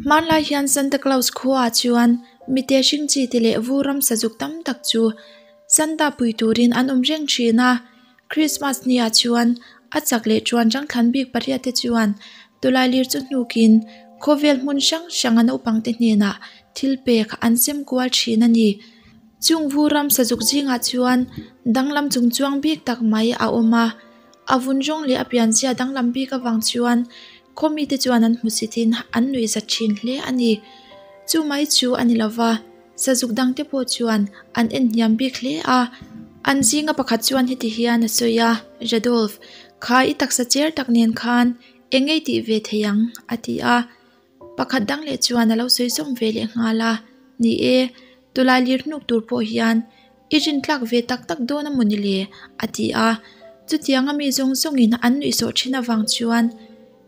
Hmanlai hian Santa Claus khuaah chuan mite hring chi te leh vu ram sazuk tam tak chu Santa pui turin an awm reng thin a. Krismas niah chuan a chak leh chuan rangthlan bik pariat te chuan tawlai lir chu hnukin khawvel hmun hrang hrang a naupang te hnenah thil pek an sem kual thin a ni. Chung vu ram sazuk zingah chuan danglam chung chuang bik tak mai a awm a. A vun rawng leh a pianzia danglam bik avang chuan khaw mite chuan an hmusit in an nuih zat thin hle a ni. Chu mai chu a ni lova, sazuk dang te pawh chuan an en hniam bik hle a. An zinga pakhat chuan heti hian a sawi a, Rudolf, kha i taksa cher tak nen khan eng ngei tih ve thei ang? a ti a. Pakhat dang leh chuan a lo sawi zawm ve leh nghal a, Ni e, tawlai lir hnuk tur pawh hian i rin tlak ve tak tak dawn a maw ni le? a ti a. Chutianga mi zawng zawngin an nuihsawh thin avang chuan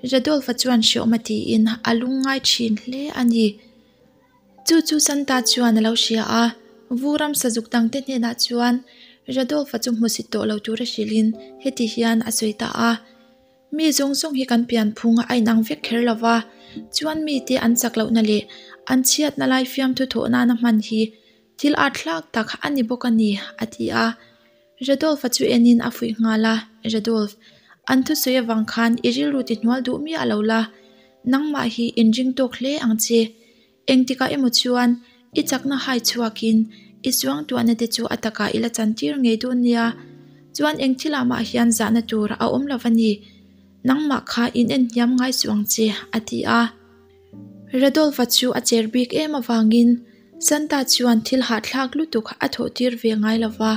Rudolf-a chuan hreawm a tiin a lungngai thin hle a ni. Chu chu Santa chuan a lo hria a, Vu ramsa zuk dangte hnenah chuan Rudolf-a chu hmusit tawh lo tura hrilhin heti hian a sawi ta a. Mi zawng zawng hi kan pianphung a inang vek kher lo va, chuan mite an chak lohna leh an chhiatna lai fiamthu thawh nana hman hi thil art hlak tak a ni bawk a ni, a ti a. Rudolf-a chu enin a fuih nghal a, Rudolf, an thusawi avang khan i rilru ti hnual duh miah lo la, nangmah hi inring tawk hle ang che. Engtikah emaw chuan i chakna hai chhuakin i chuangtuahna te chu a takah i la chantir ngei dawn nia. Chuan eng thilah mah hian zahna tur a awm lo a ni. Nangmah kha in en hniam ngai suh ang che, a ti a. Radolf-a chu a cher bik em avangin Santa chuan thil hahthlak lutuk a thawh tir ve ngai lo va.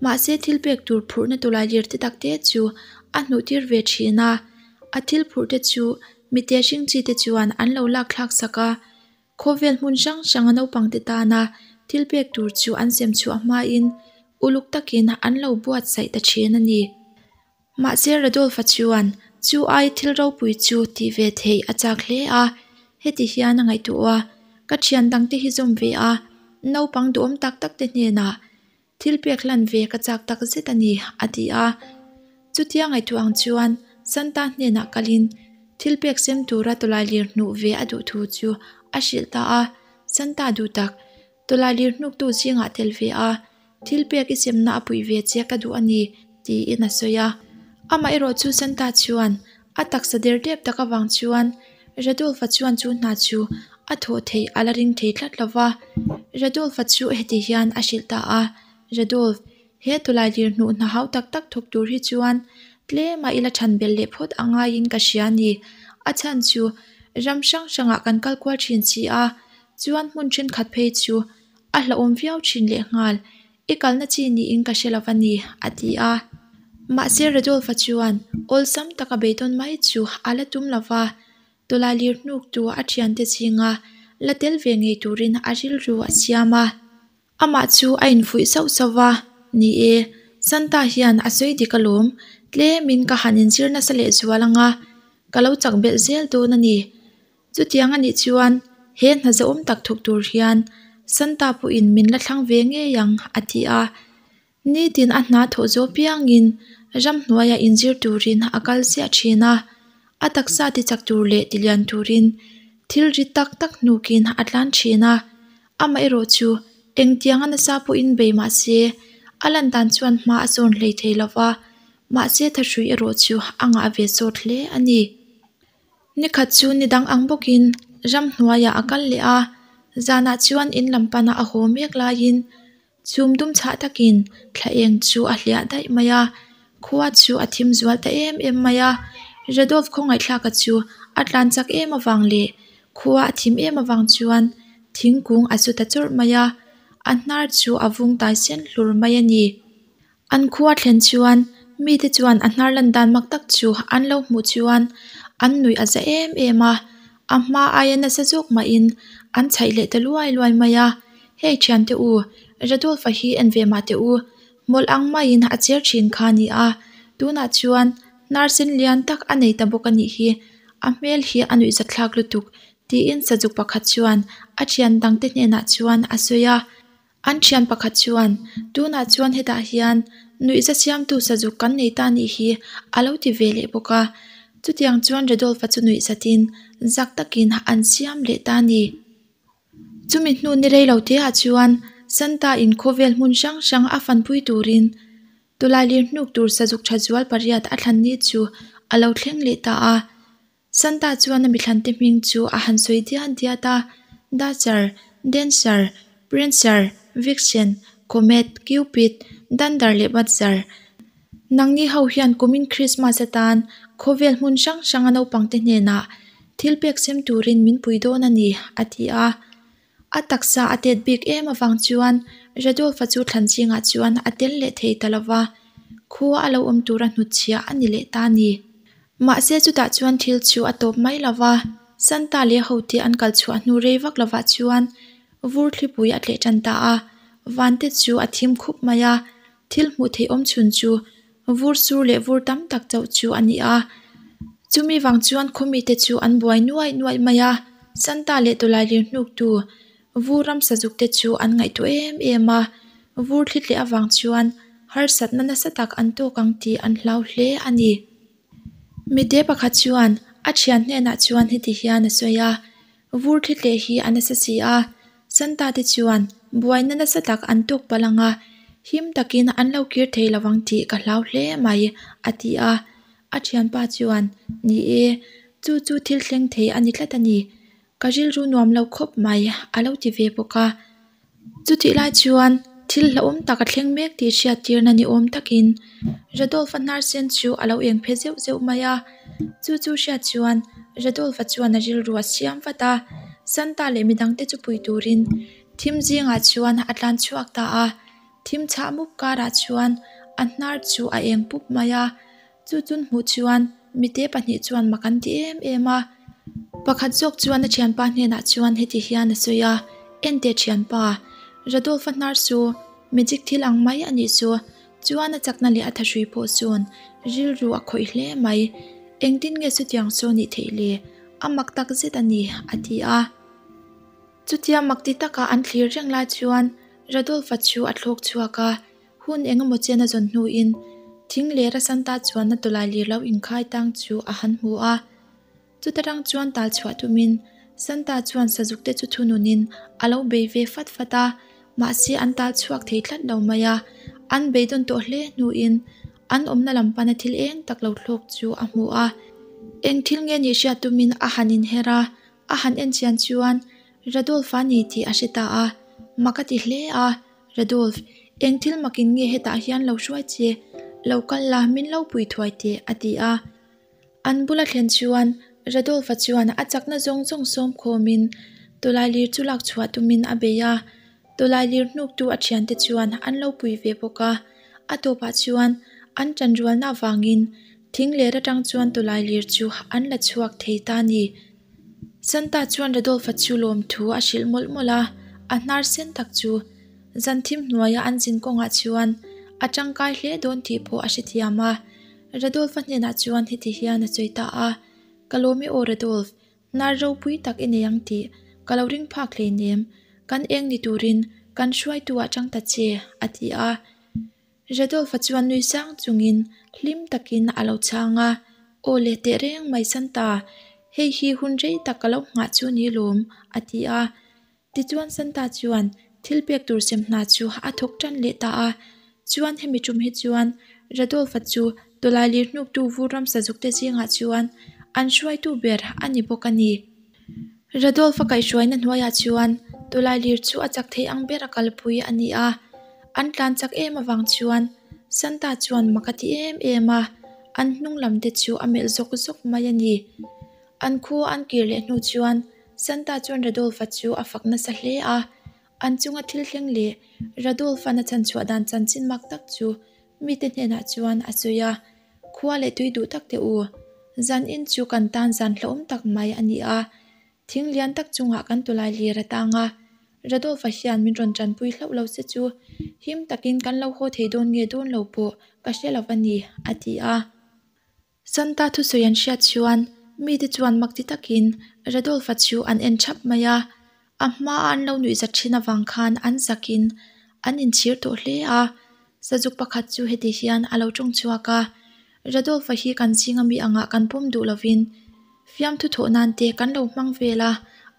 Mahse thil pek tur phurhna tawlai lir te tak te chu a hnuh tir ve thin a. A thil phurh te chu Mite hring chi te chuan an lo lak thlak sak a, khawvel hmun hrang hrang a naupang te tana thil pek tur chu an sem chhuah hmain uluk takin an lo buatsaih ta thin a ni. Mahse Rudolf-a chuan chu ai thil ropui chu tih ve theih a chak hle a, heti hian a ngaihtuah a, ka thian dangte hi zawm ve a, naupang duhawm tak tak te hnenah Thil pek hlan ve ka chak tak zet a ni, a ti a. Chutia ngaihtuah ang chuan Santa hnenah kalin thil pek sem tura tawlailir hnuh ve a duh thu chu a hrilh ta a. Santa duh tak, tawlailir hnuktu zingah tel ve a, thil pek i semna a puih ve che ka duh a ni, tiin a sawi a. Amaherawh chu Santa chuan a taksa der dep tak avang chuan Rudolf-a chuan chu hna chu a thawh theih a la ring thei tlat lo va. Rudolf-a chu heti hian a hrilh ta a, Rudolf, he tawlai lir hnuh hna hau tak tak thawk tur hi chuan tlema i la chhan belh leh phawt a ngaiin ka hria a ni. A chhan chu ram hrang hrangah kan kal kual thin si a, chuan hmun thenkhat phei chu a hlauhawm viau thin lehnghal. I kalna chi niin ka hre lo va ni, a ti a. Mahse Rudolf-a chuan awlsam taka beidawn mai chu a la tum lo va, tawlai lir hnuktu a thiante zinga la tel ve ngei turin a rilru a siam a. Amah chu a infuih sauh sauh va, Ni e, Santa hian a sawi dik alawm, tlemin ka han inzir nasa lehzual anga ka lo chak belh zel dawn a ni. Chutiang a nih chuan he hna zahawm tak thawk tur hian Santa pawhin min la thlang ve ngei ang, a ti a. Nitin a hna thawh zawh piangin ramhnuaia inzir turin a kal ziah thin a, a taksa tichak tur leh tilian turin thil ri tak tak hnukin a tlan thin a. Amaherawh chu engtianga nasa pawhin bei mah se a lan dan chuan hma a sawn hlei thei lo va, mahse thahrui erawh chu a ngah ve sawt hle a ni. Nikhat chu ni dang ang bawkin ramhnuaiah a kal leh a, zanah chuan in lam pana a haw mek laiin chhum dum chhah takin thla eng chu a hliah daih mai a, khua chu a thim zual ta em em mai a. Rudolf khawngaihthlaka chu a tlan chak em avang leh khua a thim em avang chuan thingkung a chu ta chawrh mai a, a hnar chu a vung tai sen hlur mai a ni. An khua thlen chuan mite chuan a hnar lan dan mak tak chu an lo hmuh chuan an nuih a za em em a, a hma aia nasa zawk mahin an chhaih leh ta luai luai mai a, Hei thiante u, Rudolf-a hi en ve mah teh u, hmawlh ang maiin a cher thin kha a ni a, tunah chuan hnar sen lian tak a nei ta bawk a nih hi, a hmel hi a nuih zathlak lutuk tiin sazuk pakhat chuan a thian dangte hnenah chuan a sawi a. An thian pakhat chuan, Tunah chuan hetah hian nuihza siamtu sazuk kan nei ta nih hi a lo ti ve leh bawk a. Chutiang chuan Rudolf-a chu nuih zatin zak takin an siam leh ta a ni. Chumi hnu ni rei lo te ah chuan Santa in khawvel hmun hrang hrang a fanpui turin tawlailir hnuk tur sazuk tha zual pariat a thlan ni chu a lo thleng leh ta a. Santa chuan a mithlan te hming chu a han sawi diat diat a, Dasher, Dancer, Prancer, Vixen, Comet, Cupid, Dunder leh Badger. Nangni ho hian kumin Krismas atan khawvel hmun hrang hranga naupangte hnenah thil pek sem turin min pui dawn a ni, a ti a. A taksa a tet bik em avang chuan Rudolf-a chu thlan zingah chuan a tel leh thei ta lo va, khua a lo awm tura hnutchhiah a ni leh ta a ni. Mahse chutah chuan thil chu a tawp mai lo va, Santa leh hote an kal chhuah hnu rei vak lovah chuan vur thlipui a tleh tan ta a, vante chu a thim khup mai a, thil hmuh theih awm chhun chu vur sur leh vur tam tak chauh chu a ni a. Chumi vang chuan khawmite chu an buai nuaih nuaih mai a, Santa leh tawlailir hnuktu vur ramsa zukte chu an ngaihtuah em em a, vur thli tleh avang chuan harsatna nasa tak an tawk ang tih an hlau hle a ni. Mite pakhat chuan a thian hnenah chuan heti hian a sawi a, Vur thli tleh hi a nasa si a, Santa te chuan buaina nasa tak an tawk palh ang a, him takin an lo kir thei lo ang tih ka hlau hle mai, a ti a. A thianpa chuan, Ni e, chu chu thil thleng thei a ni tlat a ni. Ka rilru nuam lo khawp mai, a lo ti ve bawk a. Chutih lai chuan thil hlauhawm tak a thleng mek tih hriattirna ni awm takin Rudolf-a hnar sen chu a lo eng phe zeuh zeuh mai a. Chu chu hriat chuan Rudolf-a chuan a rilru a siam vat a, Santa leh midangte chu pui turin thim zingah chuan a tlan chhuak ta a. Thim chhah mup karah chuan a hnar chu a eng pup mai a. Chu chun hmuh chuan mite pahnih chuan mak an ti em em a. Pakhat zawk chuan a thianpa hnenah chuan heti hian a sawi a, Enteh thianpa, Rudolf-a hnar chu magic thil ang mai a nih chu. Chuan a chakna leh a thahrui pawh chuan rilru a khawih hle mai. Engtin nge chutiang chu nih theih le? A mak tak zet a ni, a ti a. Chutia mak ti taka an thlir reng lai chuan Rudolf-a chu a thlawk chhuak a. Hun eng emaw chen a zawn hnuin thing leh Rasanta chuan a tawlai lir lo inkhai tang chu a han hmu a. Chuta rang chuan tal chhuah tumin Santa chuan sazuk te chu thununin a lo bei ve fat fat a, mahse an tal chhuak thei tlat lo mai a. An beidawn tawh hle hnuin an awmna lam pana thil eng tak lo thlawk chu a hmu a. Eng thil nge nih hriat tumin a han inher a, a han en chian chuan Radolf-a ni tih a hre ta a, mak a ti hle a. Radolf, eng thil makin nge hetah hian lo hruai che? Lo kal la, min lo pui thuai teh, a ti a. An bula thlen chuan Radolf-a chuan a chakna zawng zawng sawm khawmin tawlailir chu lak chhuah tumin a bei a. Tawlailir hnuktu a thiante chuan an lo pui ve bawk a. A tawpah chuan an tanrualna avangin thing ler atang chuan tawlailir chu an la chhuak thei ta a ni. Santa chuan Rudolf-a chu lawmthu a hrilh mawlh mawlh a, a hnar sen tak chu zan thim hnuaia an zin kawngah chuan a tangkai hle dawn tih pawh a hrethiam a. Rudolf-a hnenah chuan heti hian a sawi ta a, Ka lawm i aw Rudolf, hnar ropui tak i nei ang tih ka lo ring phak hleinem, kan eng ni turin kan hruaitu ah tang ta che, a ti a. Rudolf-a chuan nui sang chungin hlim takin a lo chhang a, Aw le teh reng mai Santa, hei hi hun rei tak ka lo nghah chu ni lawm, a ti a. Tichuan Santa chuan thil pek tur sem hna chu a thawk tan leh ta a. Chuan hemi tum hi chuan Rudolf-a chu tawlailir hnuktu vur ramsa zukte zingah chuan an hruaitu ber a ni bawk a ni. Rudolf-a kaihhruaina hnuaiah chuan tawlailir chu a chak thei ang ber a kalpui a ni a, an tlan chak em avang chuan Santa chuan mak a ti em em a, an hnung lam te chu a melh zawk zawk mai a ni. An khua an kir leh hnu chuan Santa chuan Rudolf-a chu a fak nasa hle a, an chunga thil thleng leh Rudolf-a'n a chhanchhuah dan chanchin mak tak chu mite hnenah chuan a sawi a. Khua leh tui duh tak teh u. Zan in chu kan tan zan hlauhawm tak mai a ni a. Thing lian tak chungah kan tawlai lir a tang a. Radolf-a hian min rawn tanpui hlauh lo se chu him takin kan lo haw thei dawn nge dawn lo pawh ka hre lo a ni, a ti a. Santa thusawi an hriat chuan mite chuan mak ti takin Radolf-a chu an en thap mai a. A hmaa an lo nuih zat thin avang khan an zakin an inchhir tawh hle a. Sazuk pakhat chu heti hian a lo tawng chhuak a. Radolf-a hi kan zinga mi angah kan pawm duh lovin fiamthu thawh nan te kan lo hmang vel a,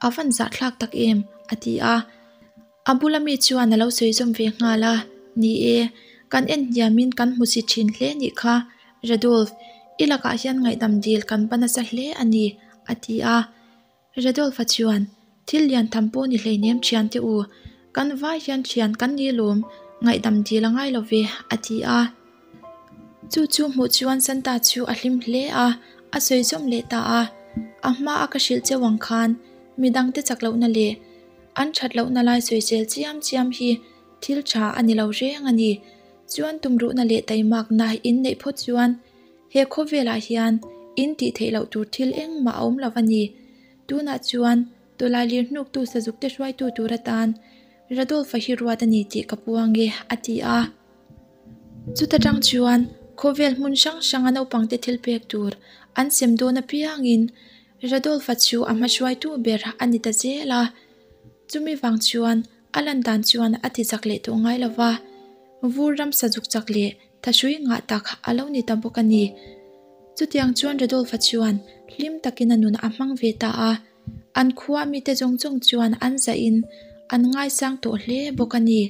a van zahthlak tak em, a ti a. A bula mi chuan a lo sawi zawm ve nghal a, Ni e, kan en hniamin kan hmu si thin hle nih kha, Radolf, i lakah hian ngaihdam dil kan pa nasa hle a ni, a ti a. Radolf-a chuan, Thil lian tham pawh ni hleinem thian te u, kan vai hian thian kan ni lawm, ngaihdam dil a ngai lo ve, a ti a. Chu chu hmuh chuan Santa chu a hlim hle a, a sawi zawm leh ta a. A hma a ka hrilh cheu ang khan midangte chak lohna leh an that lohna lai sawisel chiam chiam hi thil tha a ni lo reng a ni. Chuan tumruhna leh taimakna in neih phawt chuan he khawvelah hian in tih theih loh tur thil engmah a awm lo a ni. Tunah chuan tawlailir hnuktu sazukte hruaitu tur atan Radolf-a hi ruat a ni tih ka puang e, a ti a. Chuta tang chuan khawvel hmun hrang hranga naupangte thil pek tur an sem dawn apiangin Radolf-a chu a hmahruaitu ber a ni ta zel a. Chumi vang chuan a lan dan chuan a ti chak leh tawh ngai lo va, vur ramsa zuk chak leh thahrui ngah tak a lo ni ta bawk a ni. Chutiang chuan Radolf-a chuan hlim takin a nun a hmang ve ta a. An khua mite zawng zawng chuan an zahin an ngaisang tawh hle bawk a ni.